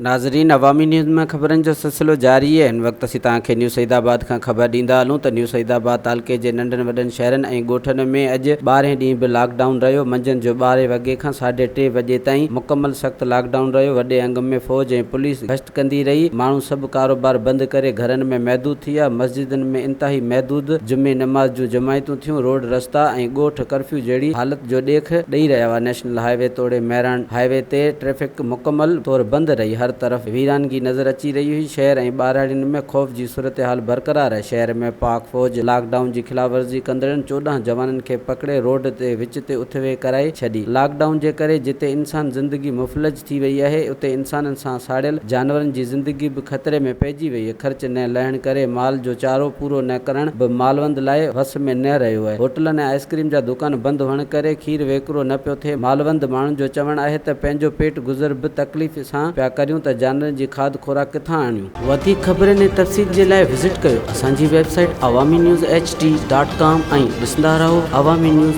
ناظرين عوامي نيوز ۾ خبرن جو سلسلو جاري آهي هن وقت اسين توهان کي نيو سعيد آباد کان خبر ڏيندا هلون ته نيو سعيد آباد تعلقي جي ننڍن وڏن شهرن ۽ ڳوٺن ۾ اڄ ٻارهين ڏينهن به لاڪ ڊائون رهيو منجهند جو ٻارهين وڳي کان ساڍي ٽي وڄي تائين مڪمل سخت لاڪ ڊائون رهيو وڏي انگ ۾ فوج ۽ پوليس گشت ڪندي رهي ماڻهو سڀ ڪاروبار بند ڪري گهرن ۾ محدود ٿي ويا مسجدن ۾ انتهائي محدود جمعي نماز جون جماعتون ٿيون روڊ رستا ۽ ڳوٺ ڪرفيو جهڙي حالت جو ڏيک ڏئي رهيا هئا نيشنل هاء وي توڙي مهراڻ هاء وي تي ٽريفڪ مڪمل طور بند رهي هر طرف ويرانگي نظر اچي رهي هئي شهر ۽ ٻهراڙين ۾ خوف جي صورتحال برقرار آهي شهر ۾ پاڪ فوج لاڪ ڊائون جي خلاف ورزي ڪندڙن 14 جوانن کي پڪڙي روڊ تي وچ تي اٿ ويهه ڪرائي ڇڏي لاڪ ڊائون جي ڪري جتي انسان زندگي مفلج ٿي وئي آهي اتي انسانن سان ساڙيل جانورن جي زندگي به خطري ۾ پئجي وئي خرچ نه لهڻ ڪري مال جو چارو پورو نه ڪرڻ به مالوند لاء وس ۾ نه رهيو آهي. هوٽلن ۽ آئسڪريم جا دڪان بند هئڻ ڪري کير وڪرو نه پيو ٿئي. مالوند ماڻهن جو چوڻ آهي ته پنهنجو پيٽ گذر به تڪليف سان پيا ڪريون ته جانورن جي کاڌ خوراڪ ڪٿان آڻيون. وڌيڪ خبرن ۽ تفصيل جي لاء وزٽ ڪيو اسان جي website Awami news H D dot com ۽ ڏسندا رهو عوامي نيوز.